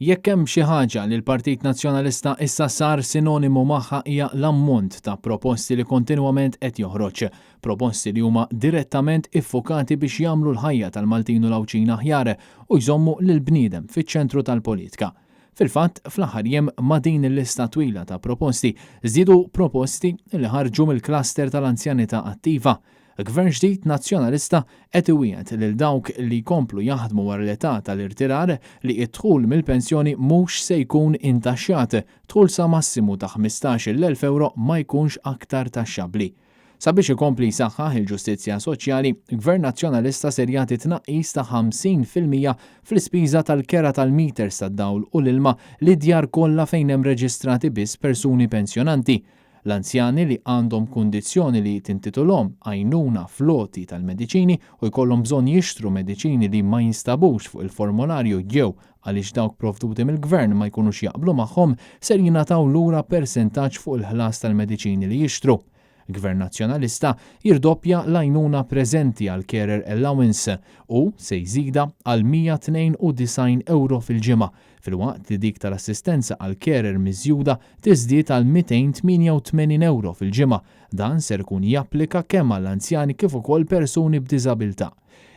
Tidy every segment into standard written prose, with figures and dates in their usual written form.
Jekk hemm xi ħaġa li l-Partit Nazzjonalista issa sar sinonimu magħha hija l-ammont ta' proposti li kontinwament qed joħroġ. Proposti li huma direttament iffukati biex jagħmlu l-ħajja tal-Maltin u l-Għawdxin aħjar u jżommu lill-bniedem fiċ-ċentru tal-politika. Fil-fatt, fl-aħħar jiem ma' din il-lista twila ta' proposti żdiedu proposti li ħarġu mill-cluster tal-anzjanità attiva. Gvern ġdid Nazzjonalista qed iwiegħed lil dawk li jkomplu jaħdmu wara l-età tal-irtirar li d-dħul mill-pensjoni mhux se jkun intaxxat, dħul sa massimu ta' 15,000 ewro ma jkunx aktar taxxabbli. Sabiex ikompli jsaħħaħ il-ġustizzja soċjali, Gvern Nazzjonalista ser jagħti tnaqqis ta' 50% fl-ispiża tal-kera tal-meters tad-dawl u l-ilma lid-djar kollha fejn hemm reġistrati biss persuni pensjonanti. L-anzjani li għandhom kundizzjoni li tintitolhom għajnuna fl-għoti tal-mediċini u jkollhom bżonn jixtru mediċini li ma jinstabux fuq il-formolarju jew għaliex dawk provduti mill-Gvern ma jkunux jaqblu magħhom ser jingħataw lura persentaġġ fuq il-ħlas tal-mediċini li jixtru. Gvern Nazzjonalista jirdoppja l-għajnuna preżenti għall-Carer Allowance u se jżidha għal 192 ewro fil-ġimgħa filwaqt li dik tal-assistenza għall-carer miżjuda tiżdied għal 288 ewro fil-ġimgħa. Dan ser ikun japplika kemm għall-anzjani kif ukoll persuni b'diżabilità.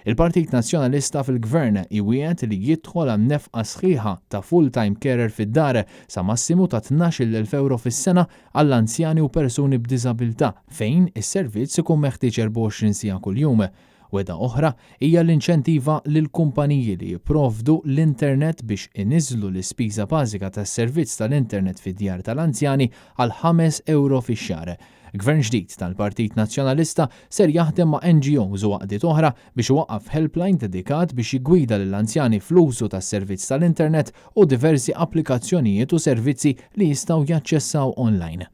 Il-Partit Nazzjonalista fil-Gvern iwiegħed li jidħol għan-nefqa sħiħa ta' full-time carer fid-dar sa massimu ta' 12,000 ewro fis-sena għall-anzjani u persuni b'diżabilità fejn is-servizz ikun meħtieġ 24 siegħa kuljum. Wegħda oħra hija l-inċentiva lill-kumpaniji li jipprovdu l-internet biex iniżżlu l-ispiża bażika tas-servizz tal-internet fid-djar tal-anzjani għal €5 fix-xahar. Gvern ġdid tal-Partit Nazzjonalista ser jaħdem ma' NGOs u għaqdiet oħra biex iwaqqaf helpline dedikat biex jiggwida lill-anzjani fl-użu tas-servizz tal-internet u diversi applikazzjonijiet u servizzi li jistgħu jaċċessaw online.